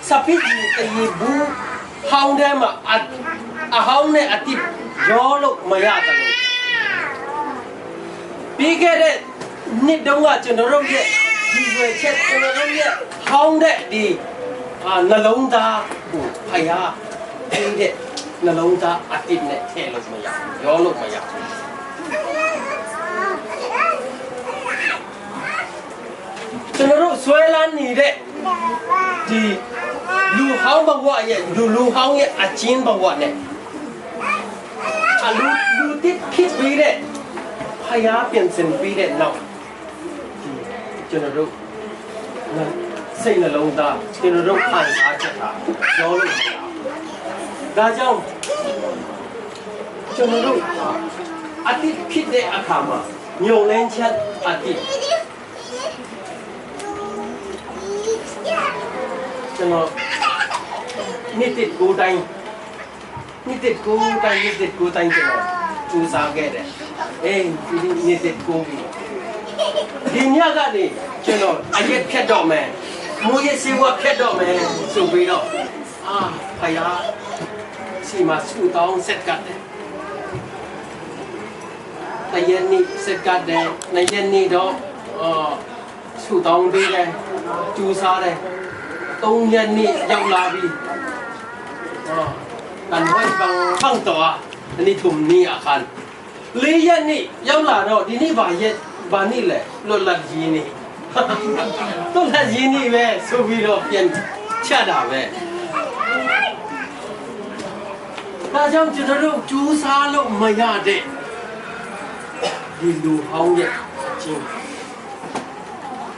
စပစ်ကြီးတရေဘူးဟောင်းထဲမှာအဟောင်းနဲ့အတိရောလို့မရတယ်လို့ပြီးခဲ့တဲ့နှစ်တုန်းကကျွန်တော်တို့ရဲ့ဒီရွယ်ချက်ကျွန်တော်တို့ရဲ့ဟောင်းတဲ့ဒီအာနှလုံးသားကိုဖယားပြီးတဲ့နှလုံးသားအတိနဲ့ထည့်လို့မရရောလို့မရကျွန်တော်တို့ဆွဲလန်းနေတဲ့ဒီလူဟောင်းဘဝရဲ့လူလူဟောင်းရဲ့အချင်းဘဝနဲ့အလူလူတစ်ဖြစ်ပြီးတဲ့ဖယားပြင်ဆင်ပြီးတဲ့နောက်ဒီကျွန်တော်တို့စိတ်နှလုံးသားကျွန်တော်တို့ခံစားချက်ဟာရောလို့မရဒါကြောင့်ကျွန်တော်တို့အတိဖြစ်တဲ့အခါမှာညုံလင်းချက်အတိကျွန်တော်နေ့တစ်ကိုတိုင်းနေ့တစ်ကိုတိုင်းနေ့တစ်ကိုတိုင်းကျွန်တော်စူးစားခဲ့တယ်အေးဒီနေ့တစ်ကိုပြီဒီညကနေကျွန်တော်အရက်ဖြတ်တော့မယ်မိုးရစီဝဖြတ်တော့မယ်ဆိုပြီးတော့အာဖယားစီမဆူတောင်းဆက်ကတ်တယ်တရက်နေ့ဆက်ကတ်တယ်နှစ်ရက်နေ့တော့အာဆူတောင်းပေးတယ်ကျူစားတယ်သုံးရက်နေ့ရောက်လာပြီအော်တန်ဝိုင်ပန်းပန်းတော့ဒီနေ့ထုံနေအခါလေးရက်နေ့ရောက်လာတော့ဒီနေ့ဘာရက်ဘာနေ့လဲလွတ်လပ်ကြီးနေ့လွတ်လပ်ကြီးနေ့ပဲဆိုပြီးတော့ပြန်ချတာပဲဒါကြောင့်ကျွန်တော်တို့ကျူးစားလို့မရတဲ့ဒီလူဟောင်းရဲ့အချင်း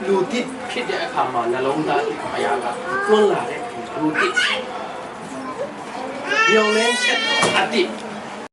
လူတစ်ဖြစ်တဲ့အခါမှာနှလုံးသားတစ်အရာကတွန်းလာတဲ့လူတစ်ညောင်လင်းချက်အတိ